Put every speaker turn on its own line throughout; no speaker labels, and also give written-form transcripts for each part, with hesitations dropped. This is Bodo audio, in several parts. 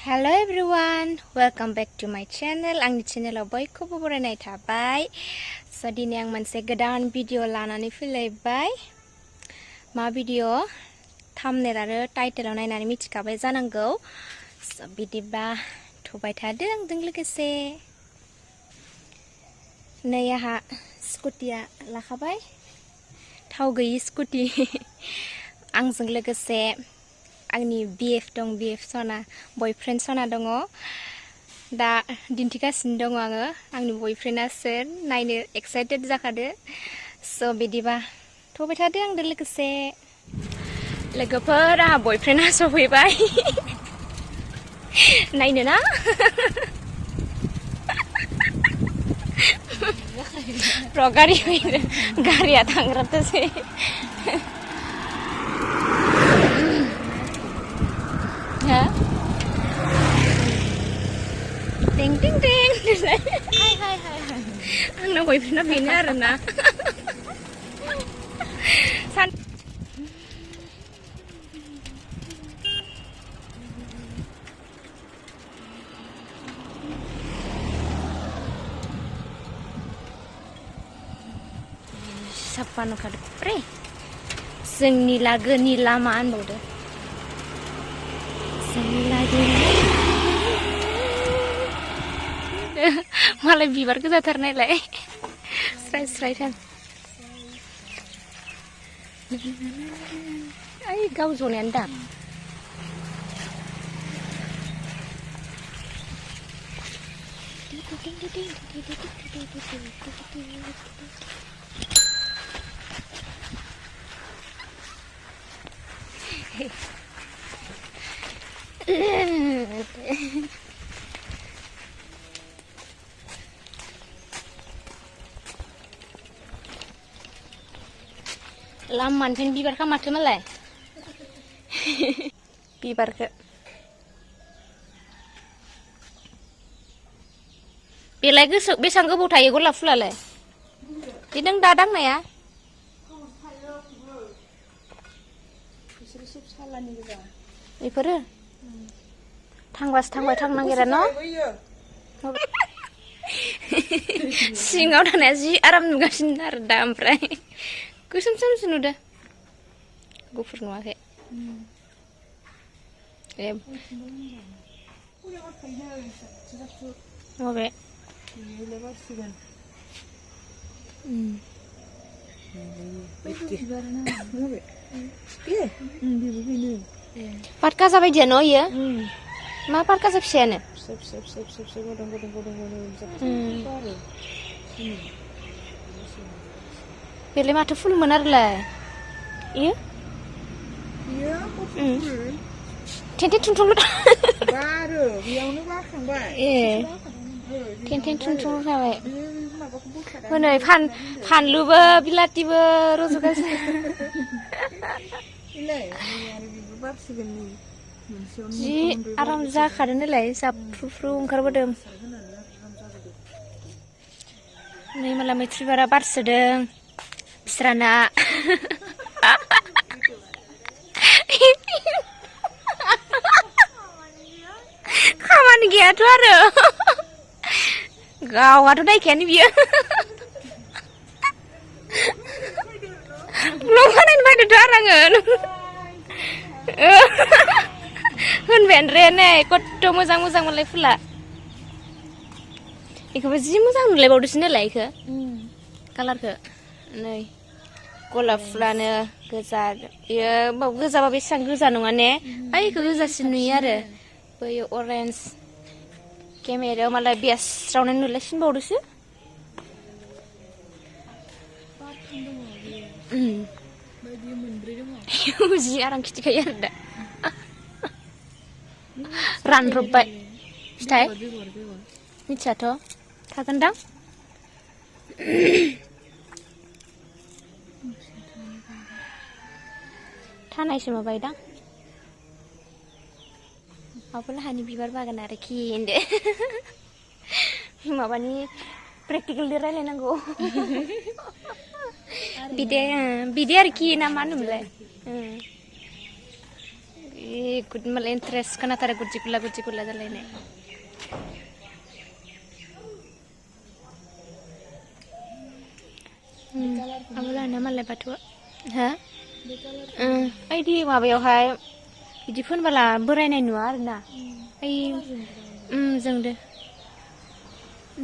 Hello everyone, welcome back to my channel. Agni channel बयखौबो बरायनाय थाबाय. So दिनै आं मोनसे गोदान भिडिअ लानानै फैलायबाय. मा भिडिअ? थाम्बनेल आरो टाइटेलाव नायनानै मिथिखाबाय जानांगौ. So बिदिबा थुबाय थादो आंजों लोगोसे. नै आहा स्कुटिया लाखाबाय. थाव गैयि स्कुटि. आंजों लोगोसे आंनि BF दं, BF सना, बयफ्रेन्ड सना दङ. दा दिन्थिगासिनो दङ आङो आंनि बयफ्रेन्डआ सोर नायनो एक्साइटेड जाखादो. स' बिदिबा थबाय थादो आंजों लोगोसे. लोगोफोर, आंहा बयफ्रेन्डआ सफैबाय. नायनो ना? र' गारि फैदो, गारिया थांग्राथोसै. Ding ding ding. Hai. Ang boyfriend na binar na. San Siapa no kada pre? जोंनि लागोनि लामा होनबावदो. जोंनि लागोनि malah bibar kezatarnaयलाय स्राय थां. ओइ गाव जनायानो दा. Laman bibar ka mato malay. Bibar ke. Bilai gesek besang gobaw थायो गलाप फुलालाय? Didang dadang na ya? Iफोरो? थांबासो थांबाय थांनांगेरा न'? सिङाव थानाया जि आराम नुगासिनो आरो दा ओमफ्राय गोसोमसो नुदो. गुफुर नुवाखै. माबे? Patka जाबाय dia no iya? Ma patka फिसायानो? Bele माथो फुलमोन आरोलाय? Iya? Iya, kok ful. Tenten tuntung baru, बेयावनो बाखांबाय. Tenten tuntung जाबाय. हनै फानलुबो बिलातिबो रज'गासिनो. जि आराम जाखादों नालाय जाफ्रुफ्रु ओंखारबोदों. नै माला मैथ्रु बिबारा बारसोदों. बिस्राना खामानि गैयाथ' आरो गावाथ' दायखायानो बियो. ब्लग बानायनो बायदोंथ' आरो आङो. होनबायानो रे नै खथ' मोजां मोनलाय फुला. इखौबो जि मोजां नुलायबावदोसो नालाय इखो कालारखो. नै गलाप फुलानो गोजा. इयो गोजाबा बेसेबां गोजा नङा ने? इखो गोजासिन नुयो आरो. बैयो अरेन्ज. केमेरायाव मालाय बेस्रावनाय नुलायसिनबावदोसो. जि आराम खिथिखायो आरो दा. रानब्रबबाय. फिथाइ? मिथियाथ'. थागोनदां? थानायसो माबायदां. माबालाहानि बिबार बागान आरोखि होनदो. माबानि प्रेक्टिकेलनि रायलायनांगौ. बिदि आरोखि ना मा होनोमोनलाय? गुड मालाय इन्टारेस्ट खोनाथारो गुदि गुला जालायनाय आबोलाना मालाय बाथौआ हा ओइदि माबायावहाय बिदि फोनबाला बोरायनाय नुवा आरोना ओइ जोंदो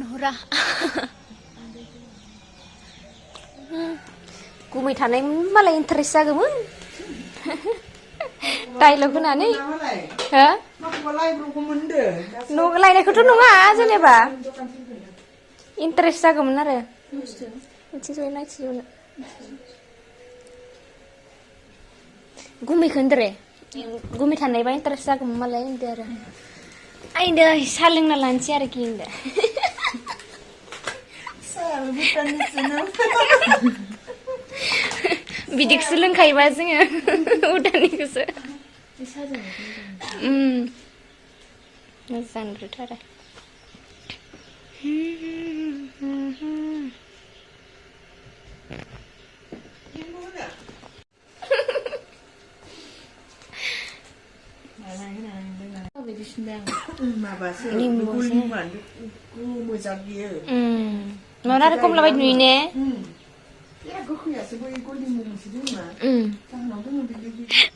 नुहुरा गुमै थानाय मालाय इन्टारेस्ट जागौमोन डाइलग होनानै हो लायनायखौथ' नङा जेनेबा इन्टारेस्ट जागौमोन आरो मिथिजोबबाय नायथिजोबनो गुमैखौ होनदो रे गुमै थानायबा इन्टारेस्ट जागौमोन मालाय होनदो आरो आइदो साहा लोंना लानोसै आरोखि होनदो बिदिखौसो लोंखायोबा जोङो उदानिखौसो मोजां नुथारो mana ada kom lawat ni ne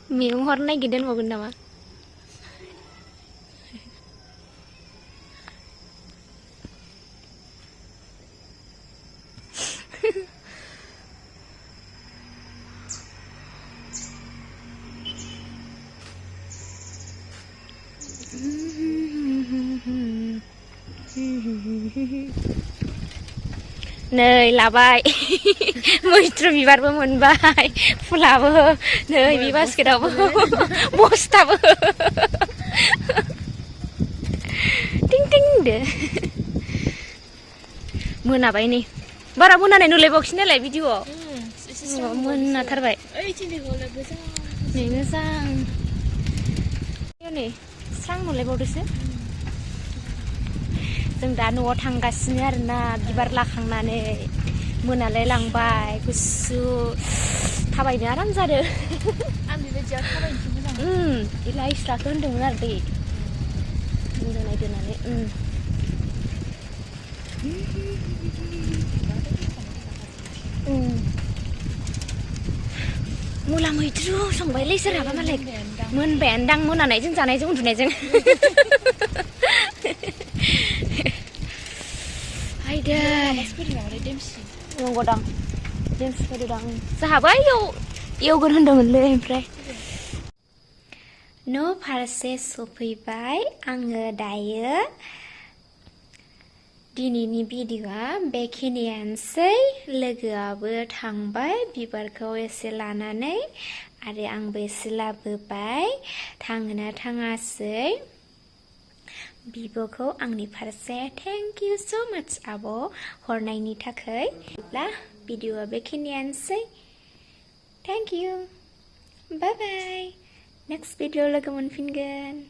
minum horna gidan mau guna ma नै लाबाय मैथ्रु बिबारबो मोनबाय फुलाबो नै बि बास्केटआवबो बस्ताबो टिं टिं दे मोनाबाय नै बारा मोनानाय नुलायबावखिसै नालाय भिडिअआव मोनाथारबाय नै मोजां नै स्रां नुलायबावदोसो जों दा न'आव थांगासिनो आरोना बिबार लाखांनानै मोनालाय लांबाय गुसु थाबायनो आराम जादो आं बेबायदियाव थाबायनोसो मोजां इला इस्राखौ होनदोंमोन आरो दै मोजां नायदोनानै मुला मैद्रु संबायलै सोरहाबा मालाय मोनबायानोदां मोनानायजों जानायजों उन्दुनायजों आयदै नंगौदां जेम्स फैदोदां जाहाबो एवगोन होनदोंमोनलै ओमफ्राय न' फारसे सफैबाय आङो दायो दिनैनि भिडिअआ बेखिनियानोसै लोगोआबो थांबाय बिबारखौ एसे लानानै आरो आंबो एसे लाबोबाय थाङोना थाङासै बिब'खौ आंनि फारसे थेंक इउ सो माच आब' हरनायनि थाखाय भिडिअआ बेखिनियानोसै thank you bye bye next video लोगो मोनफिनगोन